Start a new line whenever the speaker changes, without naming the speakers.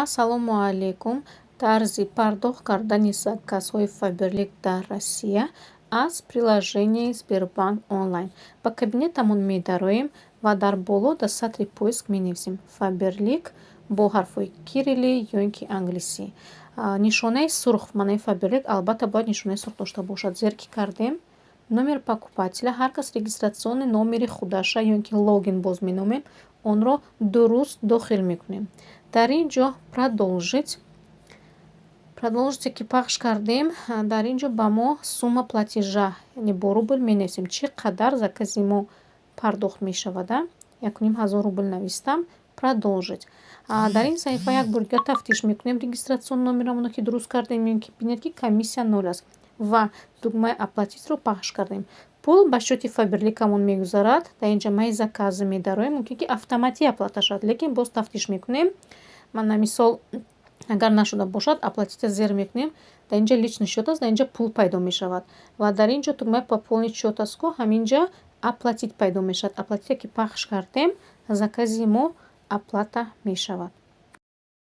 Ассалому алайкум. Тарзи пардохт кардани заказҳои Фаберлик дар Россия аз приложенияи Сбербанк Онлайн. Ба кабинетамон медароем ва дар боло, дар сатри поиск, менависем «Фаберлик» бо ҳарфҳои кириллӣ ё ин ки англисӣ. Нишонаи сурх, маънаи Фаберлик албатта бояд нишонаи сурх дошта бошад. Зер ки кардем, номер покупателя, ҳар кас регистрационный номери худаша ё ин ки логин боз меномем, онро дуруст дохил мекунем. Дар ин ҷо «Продолжить». «Продолжить» ки пахш кардем, дар ин ҷо ба мо сумма платежа, яъне бо рубл менависем, чӣ қадар закази мо пардохт мешавада. 1500 рубл навистам. «Продолжить». Дар ин саҳифа як бори дигар тафтиш мекунем регистрационный номерамонро, ки дуруст кардем ё ин ки. Бинед, ки комиссия ноль аст, ва тугмаи «Оплатить» ро пахш кардем. Пул ба счёти Фаберликамон мегузарад. Дар ин ҷо «Мои заказы» медароем. Мумкин ки автоматӣ оплата шавад, лекин боз тафтиш мекунем. Мана, мисол, агар нашуда бошад, «Оплатить» зер мекунем. Дар ин ҷо личный счёт аст, дар ин ҷо пул пайдо мешавад ва дар ин ҷо тугмаи «Пополнить счёт» аст ку, ҳамин ҷо «Оплатить» пайдо мешавад. «Оплатить» ки пахш кардем, закази мо оплата мешавад.